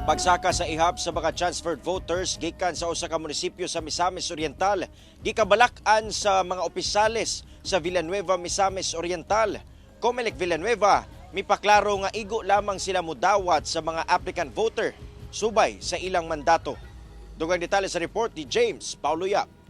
Pagsaka sa ihap sa mga transferred voters gikan sa usa ka munisipyo sa Misamis Oriental, gikabalak-an sa mga opisales sa Villanueva, Misamis Oriental. Comelec Villanueva mipaklaro nga igo lamang sila mudawat sa mga applicant voter subay sa ilang mandato. Dugang detalye sa report ni James Paulo Yap.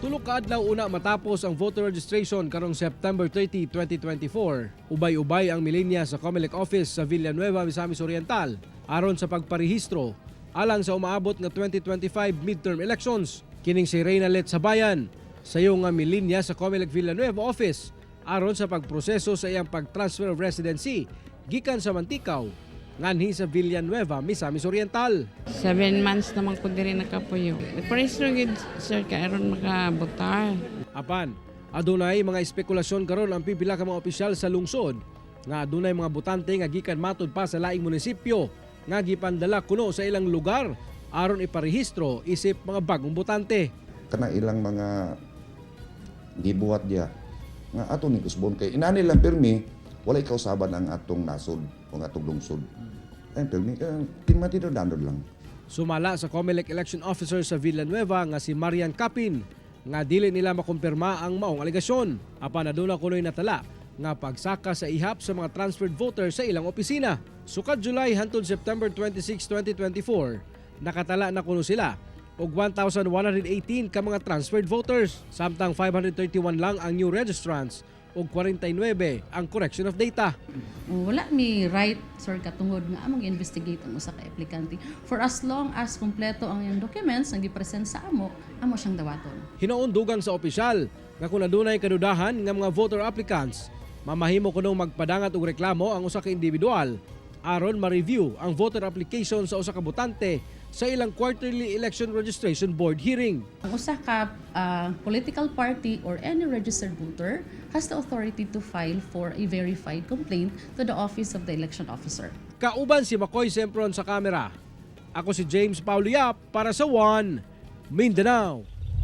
Tulo ka adlaw una matapos ang voter registration karong September 30, 2024. Ubay-ubay ang milinya sa COMELEC office sa Villanueva, Misamis Oriental aron sa pagparehistro alang sa umaabot nga 2025 midterm elections. Kining si Reyna Let Sabayan sayo nga milinya sa COMELEC Villanueva office aron sa pagproseso sa iyang pag-transfer of residency gikan sa Manticao nganhi sa Villanueva, Misamis Oriental. 7 months naman ko diri nakapuyo. Parehistro gid, sir, kay aron makabotar. Apan, adunay mga espekulasyon karon ang pipila ka mga opisyal sa lungsod nga adunay mga botante nga gikan matud pa sa laing munisipyo nga gipandala kuno sa ilang lugar aron iparehistro isip mga bagong botante. Kana ilang mga gibuhat diya nga ato ni kusbon kay inani lang pirmi, walay kausaban ang atong nasod o ang atong lungsod ay pirmi timati dandod lang. Sumala sa COMELEC election officer sa Villanueva nga si Marian Capin nga dili nila makumpirma ang maong alegasyon. Apan aduna kunoy natala nga pagsaka sa ihap sa mga transferred voters sa ilang opisina. Sukad July hantod September 26, 2024, nakatala na kuno sila og 1,118 ka mga transferred voters, samtang 531 lang ang new registrants ug 49 ang correction of data. Wala mi right, sir, katungod nga among investigate ang usa ka aplikante. For as long as kumpleto ang iyang documents ang gipresent sa amo, amo siyang dawaton. Hinoon dugang sa opisyal nga kung adunay kadudahan nga mga voter applicants, mamahimo kunong magpadangat og reklamo ang usa ka individual aron ma-review ang voter application sa usa ka botante sa ilang quarterly election registration board hearing. Ang usa ka political party or any registered voter has the authority to file for a verified complaint to the office of the election officer. Kauban si Makoy Sempron sa kamera. Ako si James Paulo Yap para sa One Mindanao.